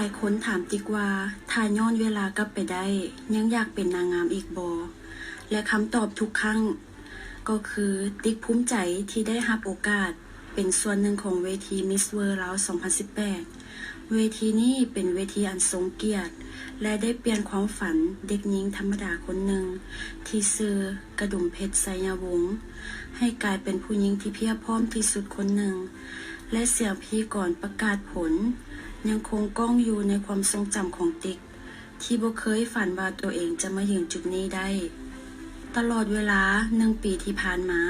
ຫຼາຍຄົນຖາມຕິກວ່າ ຖ້າຍ້ອນເວລາກັບໄປໄດ້ ຍັງຢາກເປັນນາງງາມອີກບໍ່? ແລະ ຄຳຕອບທຸກຄັ້ງກໍຄື ຕິກພູມໃຈທີ່ໄດ້ຮັບໂອກາດເປັນສ່ວນໜຶ່ງຂອງເວທີ Miss World ລາວ ສອງພັນສິບແປດ. ເວທີນີ້ເປັນເວທີອັນຊົງກຽດ ແລະ ໄດ້ປ່ຽນຄວາມຝັນເດັກຍິງທຳມະດາຄົນໜຶ່ງ ທີ່ຊື່ ກະດຸມເພັດ ໄຊຍະວົງ ໃຫ້ກາຍເປັນຜູ້ຍິງທີ່ພຽບພ້ອມທີ່ສຸດຄົນໜຶ່ງ ແລະ ສຽງພິທີກອນປະກາດຜົນ ຍັງຄົງກ້ອງຢູ່ໃນຄວາມຊົງຈຳຂອງຕິກ ທີ່ບໍ່ເຄີຍຝັນວ່າຕົວເອງຈະມາຢືນຈຸດນີ້ໄດ້. ຕະຫຼອດເວລາໜຶ່ງປີທີ່ຜ່ານມາ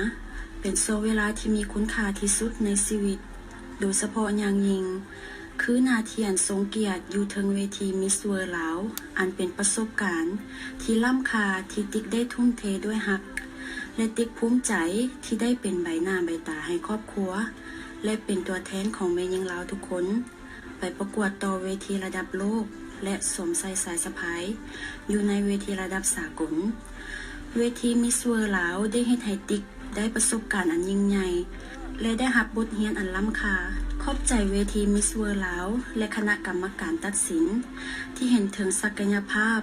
ເປັນຊ່ວງເວລາທີ່ມີຄຸນຄ່າທີ່ສຸດໃນຊີວິດ, ໂດຍສະເພາະຢ່າງຍິ່ງ ຄືໜ້າທີ່ອັນຊົງກຽດຢູ່ເທິງເວທີ Miss World ລາວ, ອັນເປັນປະສົບການທີ່ລ້ຳຄ່າທີ່ຕິກໄດ້ທຸ່ມເທດ້ວຍຮັກ ແລະ ຕິກພູມໃຈທີ່ໄດ້ເປັນໃບໜ້າໃບຕາໃຫ້ຄອບຄົວ ແລະ ເປັນຕົວແທນຂອງແມ່ຍິງລາວທຸກຄົນ ໄປປະກວດຕໍ່ເວທີລະດັບໂລກ ແລະ ສວມໃສ່ສາຍສະພາຍຢູ່ໃນເວທີລະດັບສາກົນ. ເວທີ Miss World ລາວ ໄດ້ເຮັດໃຫ້ຕິກໄດ້ປະສົບການອັນຍິ່ງໃຫຍ່ ແລະ ໄດ້ຮັບບົດຮຽນອັນລ້ຳຄ່າ. ຂອບໃຈເວທີ Miss World ລາວ ແລະ ຄະນະກຳມະການຕັດສິນ ທີ່ເຫັນເຖິງສັກກະຍະພາບ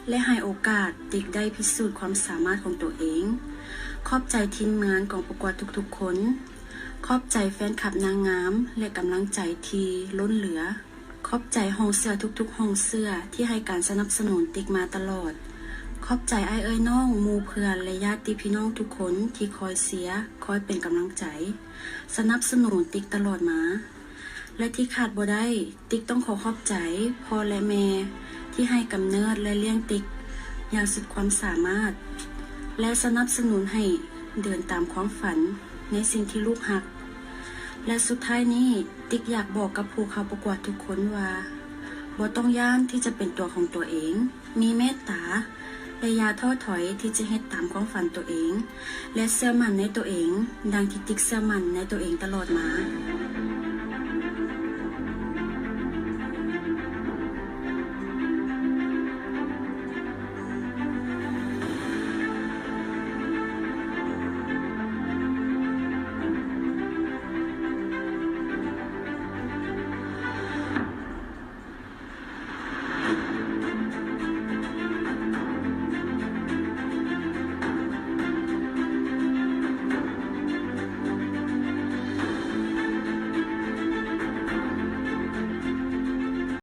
ແລະ ໃຫ້ໂອກາດຕິກໄດ້ພິສູດຄວາມສາມາດຂອງຕົວເອງ. ຂອບໃຈທີມງານກອງປະກວດທຸກໆຄົນ. ຂອບໃຈແຟນຄລັບນາງງາມ ແລະ ກຳລັງໃຈທີ່ລົ້ນເຫຼືອ. ຂອບໃຈຫ້ອງເສື້ອທຸກໆຫ້ອງເສື້ອທີ່ໃຫ້ການສະໜັບສະໜູນຕິກມາຕະຫຼອດ. ຂອບໃຈອ້າຍເອື້ອຍນ້ອງ, ໝູ່ເພື່ອນ ແລະ ຍາດຕິພີ່ນ້ອງທຸກຄົນທີ່ຄອຍເຊຍ, ຄອຍເປັນກຳລັງໃຈ, ສະໜັບສະໜູນຕິກຕະຫຼອດມາ. ແລະ ທີ່ຂາດບໍ່ໄດ້, ຕິກຕ້ອງຂໍຂອບໃຈພໍ່ ແລະ ແມ່ ທີ່ໃຫ້ກຳເນີດ ແລະ ລ້ຽງຕິກຢ່າງສຸດຄວາມສາມາດ ແລະ ສະໜັບສະໜູນໃຫ້ເດີນຕາມຄວາມຝັນໃນສິ່ງທີ່ລູກຮັກ. ແລະ ສຸດທ້າຍນີ້, ຕິກຢາກບອກກັບຜູ້ເຂົ້າປະກວດທຸກຄົນວ່າ ບໍ່ຕ້ອງຢ້ານທີ່ຈະເປັນຕົວຂອງຕົວເອງ, ມີເມດຕາ ແລະ ຢ່າທໍ້ຖອຍທີ່ຈະເຮັດຕາມຄວາມຝັນຕົວເອງ ແລະ ເຊື່ອໝັ້ນໃນຕົວເອງ ດັ່ງທີ່ຕິກເຊື່ອໝັ້ນໃນຕົວເອງຕະຫຼອດມາ.